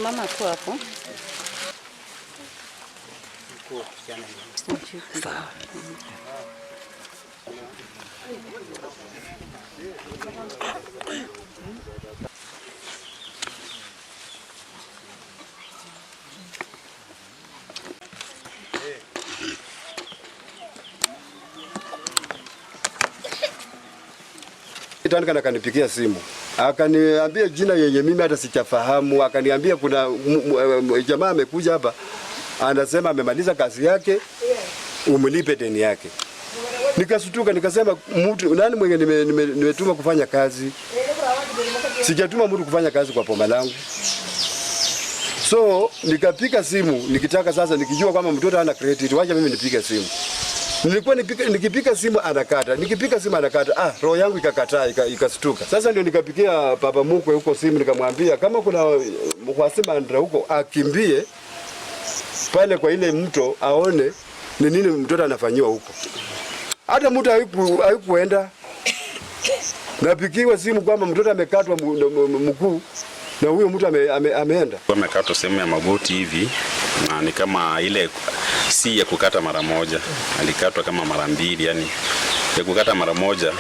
Simama tu hapo. Sawa. Duncan akanipigia simu akaniambia jina yenye mimi hata sichafahamu, akaniambia kuna jamaa amekuja hapa anasema amemaliza kazi yake, umlipe deni yake. Nikasutuka nikasema, mtu nani mwenye nimetuma nime kufanya kazi? Sijatuma mtu kufanya kazi kwa poma langu. So nikapiga simu nikitaka sasa, nikijua kwamba mtoto hana credit, wacha mimi nipige simu. Nilikuwa nikipiga simu anakata, nikipiga simu anakata. Ah, roho yangu ikakataa, ikastuka. Sasa ndio nikapigia baba mkwe huko simu, nikamwambia kama kuna mkwasima huko akimbie pale kwa ile mto aone ni nini mtoto anafanyiwa huko. Hata mtu haikuenda. Napigiwa simu kwamba mtoto amekatwa mguu na huyo mtu ameenda. Amekatwa sehemu ya magoti hivi na ni kama ile si ya kukata mara moja, alikatwa kama mara mbili. Yani ya kukata mara moja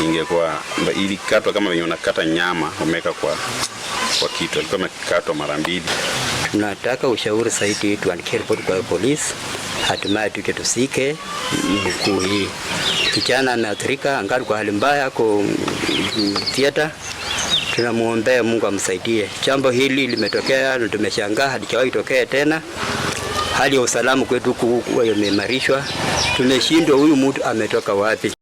ingekuwa ilikatwa kama venye unakata nyama umeweka kwa kitu, alikuwa amekatwa mara mbili. Tunataka ushauri zaidi, tuandikie ripoti kwa polisi, hatimaye tuje tusike mkuu hii. Kijana ameathirika, angali kwa hali mbaya, ako theater. Tunamuombea Mungu amsaidie. Jambo hili limetokea na tumeshangaa, halijawahi tokea tena. Hali ya usalama kwetu huku imeimarishwa. Tumeshindwa, huyu mtu ametoka wapi?